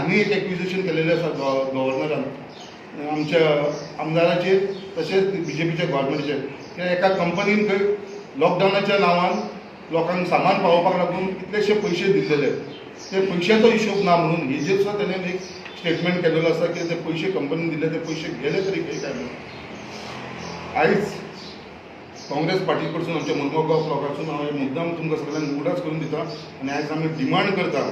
आनी एक एक्विजेशन केलेलें आसा गव्हर्नरान आमच्या आमदाराचेर तशेंच बीजेपीच्या गव्हर्मेंटाचेर, कित्याक एका कंपनीन खंय लॉकडावनाच्या नांवान लोकांक सामान पावोवपाक लागून कितलेशे पयशे दिल्लेले, ते पयशाचो हिशोब ना म्हणून हेजेर सुद्दां तेणें एक स्टेटमेंट केलेलो आसा की ते पयशे कंपनीन दिले, ते पयशे गेले तरी खंय काय म्हणून. आयज काँग्रेस पार्टी कडसून, आमच्या मुरमुगांव ब्लॉकासून हांव हे मुद्दाम तुमकां सगळ्यांक उगडास करून दिता आनी आयज आमी डिमांड करता,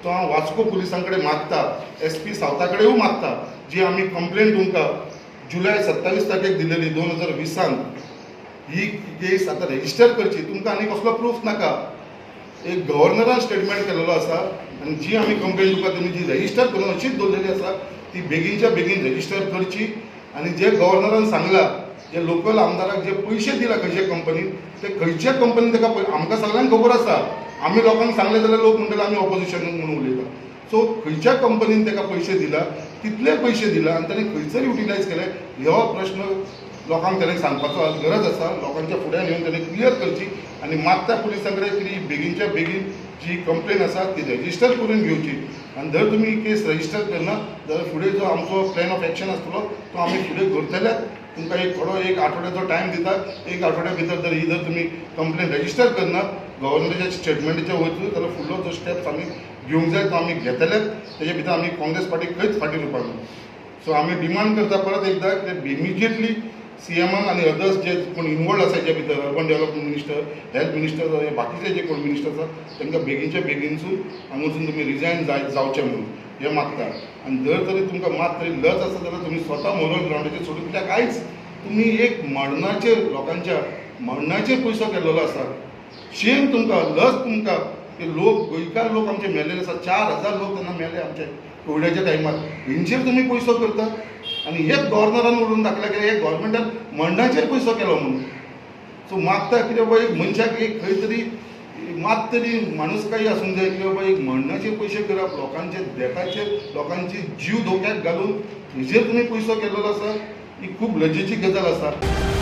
तो हांव वास्को पुलिसां कडेन मागता, एसपी सावथा कडेनूय मागता, जी आमी कंप्लेन तुमकां जुलय 27 तारखेक दिलेली 2020न, ही केस आतां रेजिस्टर करची. तुमकां आनी कसलो प्रूफ नाका, एक गव्हर्नरान स्टेटमेंट केलेलो आसा आनी जी आमी कंप्लेन तुमकां तुमी जी रेजिस्टर करून अशीच दवरलेली आसा, ती बेगीनच्या बेगीन रेजिस्टर करची. आनी जे गव्हर्नरान सांगला, जे लोकल आमदाराक जे पयशे दिला खंयच्या कंपनीन, ते खंयच्या कंपनीन ताका आमकां सगळ्यांक खबर आसा. आमी लोकांक सांगलें जाल्यार लोक म्हणटले आमी ऑपोजिशन म्हणून उलयता. सो खंयच्या कंपनीन ताका पयशे दिला, कितले पयशे दिला आनी ताणें खंयसर युटिलायज केले, हो प्रश्न लोकांक ताणें सांगपाचो गरज आसा. लोकांच्या फुड्यान येवन ताणें क्लियर करची. आनी मागता पुलिसां कडेन की बेगीनच्या बेगीन जी कंप्लेन आसा ती रेजिस्टर करून घेवची. आनी जर तुमी केस रेजिस्टर करना जाल्यार फुडें जो आमचो प्लॅन ऑफ एक्शन आसतलो तो आमी फुडें करतले. तुमकां एक थोडो एक आठवड्याचो टायम दिता. एक आठवड्या भितर जर ही जर तुमी कंप्लेन रेजिस्टर करना गव्हर्नराच्या स्टेटमेंटाच्या वयतून, जाल्यार फुडलो जो स्टेप्स आमी घेवंक जाय तो आमी घेतले. तेजे भितर आमी काँग्रेस पार्टी खंयच फाटीं उरपाक ना. सो आमी डिमांड करता परत एकदां की इमिजिएटली सीएमान आनी अदर्स जे कोण इनवॉल्ड आसा हेच्या भितर, urban development minister, health minister, हे बाकीचे जे कोण मिनिस्टर आसा, तांकां बेगीनच्या बेगीनसून हांगासून तुमी रिजायन जाय जावचें म्हणून हें मागता. आनी जर तरी तुमकां मात तरी लज आसा जाल्यार तुमी स्वता मोरल ग्रावंडाचेर सोडून, कित्याक आयज तुमी एक मरणाचेर, लोकांच्या मरणाचेर पयसो केलेलो आसा. शेम तुमकां, लज तुमकां की लोक, गोंयकार लोक आमचे मेलेले आसा. 4000 लोक तेन्ना मेले आमचे कोविडाच्या टायमार. हेंचेर तुमी पयसो करता आनी हेच गव्हर्नरान उलोवन दाखयला की हे गव्हर्मेंटान मरणाचेर पयसो केलो म्हणून. सो मागता कितें बाबा, एक मनशाक एक खंय तरी मात तरी माणुसकाय आसूंक जाय की बाबा एक मरणाचेर पयशे करप, लोकांचे डेथाचेर, लोकांची जीव धोक्याक घालून हेजेर तुमी पयसो केलेलो आसा, ही खूब लजेची गजाल आसा.